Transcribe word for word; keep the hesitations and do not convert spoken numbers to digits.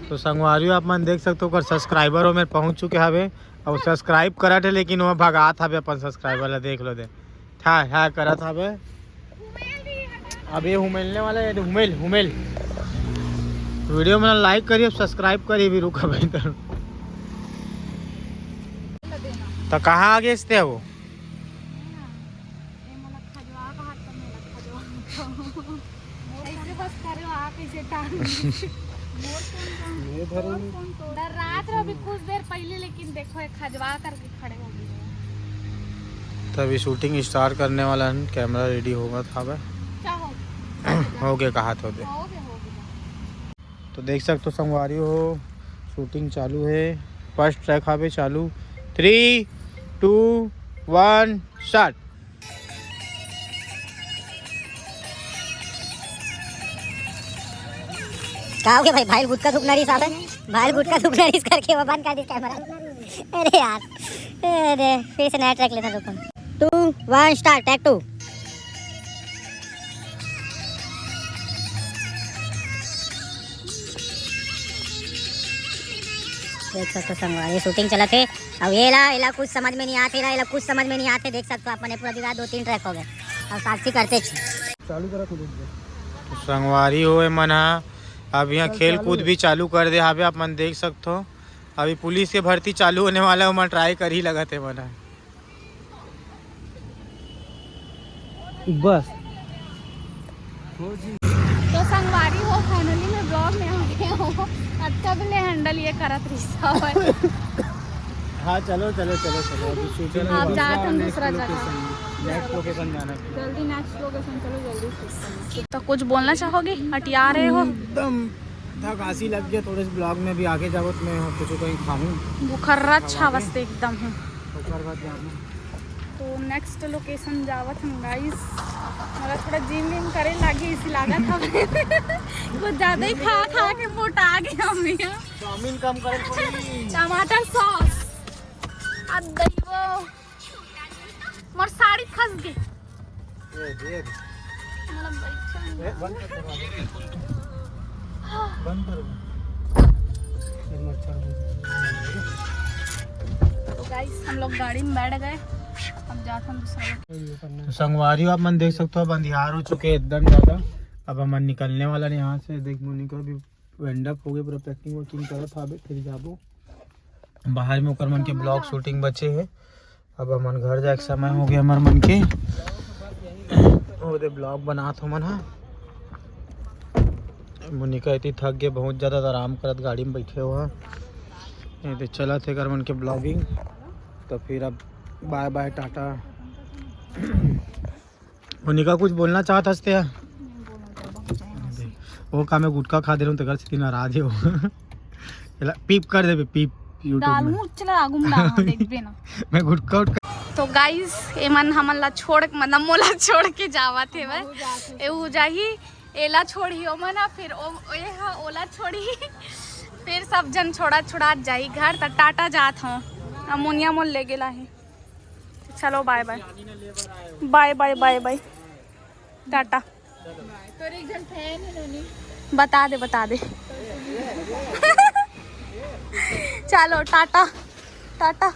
तो संगवारी हो, आप मन देख सकते हो, ओकर सब्सक्राइबर हो मेर पहुंच चुके हवे। अब सब्सक्राइब करत हे, लेकिन वो भगात हवे अपन सब्सक्राइबर ला। देख लो दे, हाय हाय करत हवे। अब ये हुमेलने वाला है, हुमेल हुमेल। वीडियो में लाइक करिए, सब्सक्राइब करिए भी, रुक अभी तो। तो कहाँ आ गए इसते वो? ए, मोला खजवा का हाथ में, मोला खजवा। ऐसे बस करे, वहाँ पीछे टांग। मोर फोन तो, ये धरो मोर नहीं। फोन तो। डर रात रहो अभी कुछ देर पहले, लेकिन देखो, ये खजवा करके खड़े हो गए। तो अभी शूटिंग स्टार्ट करने वाला है, कैमरा रेडी होगा था बे। क्या हो? हो गया, कहा तो दे। हो गया, हो गया। तो देख सकते हो संगवारी हो, शूटिंग चालू है। फर्स्ट ट्रैक हावे चालू। Three, two, one, start. का हो गया भाई? भाई गुटखा थूकना रही साहब है, भाई गुटखा थूकना रही करके वो बंद कर दी कैमरा। अरे यार, अरे फिर से नया ट्रैक लेना, रुको। Two, one, start, take two. देख सकते हो संगवारी, शूटिंग चलत हे। अब ये ला, ये ला कुछ समझ में नहीं आते, ला, ये ला कुछ समझ में नहीं आते। देख सकते हो, अपने पूरा दिखा, दो तीन ट्रैक हो गए। अब साक्षी करते छी। चालू करा खुद। संगवारी हो, ए मन हा अब यहाँ खेल कूद भी चालू कर दे हावे। आप मन देख सकते हो, अभी पुलिस के भर्ती चालू होने वाला है, ओमा ट्राई कर ही लगत हे मन हा। बस। तो संगवारी हो, फाइनली मैं ब्लॉग में आ गया हूँ। अच्छा भी ले हैंडल ये करत रिसा है। हाँ, चलो, चलो, चलो, चलो, अभी शूटिंग आप जात हम दूसरा जगह। नेक्स्ट लोकेशन जाना है। जल्दी नेक्स्ट लोकेशन, चलो जल्दी। तो कुछ बोलना चाहोगे? हटिया रहे हो? एकदम थकासी लग गया थोड़े से ब्लॉग में, भी आगे जावत मैं कुछ कहीं खाऊं। बुखार अच्छा बस एकदम है। ओकर बाद जाना। तो नेक्स्ट लोकेशन जावत हम गाइस। मोला थोड़ा जिम विम करे लागे, इसी लागत हवे। कुछ ज्यादा ही खा खा के मोटा गए हम यहाँ। चाउमीन कम करे पड़ी। टमाटर सॉस। अब दइबो। मोर साड़ी फंस गई। ये, ये। मतलब बैठल ए, बंद कर, बंद कर। बंद कर। ये मच्छर हो। तो गाइस, हम लोग गाड़ी में बैठ गए। अब जाते हैं दूसरा लोग। तो संगवारी हो, आप मन देख सकते हो, अब अंधियार हो चुके हैं एकदम ज्यादा। अब हमन निकलने वाला नहीं यहाँ से। देख, मोनिका भी वेंडअप हो गए, पूरा पैकिंग वैकिंग करत हावे, फिर जाबो बाहर में। ओकर मन के ब्लॉग शूटिंग बचे है। अब हमन घर जाए के समय हो गया हमर मन के। ओदे ब्लॉग बनात हो मन हा। मोनिका इतनी थक गए बहुत ज्यादा, तो आराम करत गाड़ी में बैठे हुआ। ये दे चलत हे एकर मन के ब्लॉगिंग। तो फिर अब बाय बाय, टाटा। मोनिका कुछ बोलना चाहत हस ते? वो का मैं गुटखा खा दे रहा हूँ, तेकर से नाराज है वो। एला पीप कर देबे, पीप YouTube में। डालूं, चला आगू में डालूं, देखबे ना। मैं गुटखा उटखा तो गाइस, एमन हमन ला छोड़, मतलब मोला छोड़ के जावत हे वह। ए उ जाही, एला छोड़ही ओमन, फिर ओ, ए हा ओला छोड़ही। फिर सब जन छोड़ा छोड़ा जाही घर। त टाटा जात हूँ। अमोनिया मोल ले गेला है। चलो बाय बाय। बाय बाय, बाय बाय। टाटा। तोर एक जन फैन है नोनी। बता दे, बता दे। चलो टाटा, टाटा।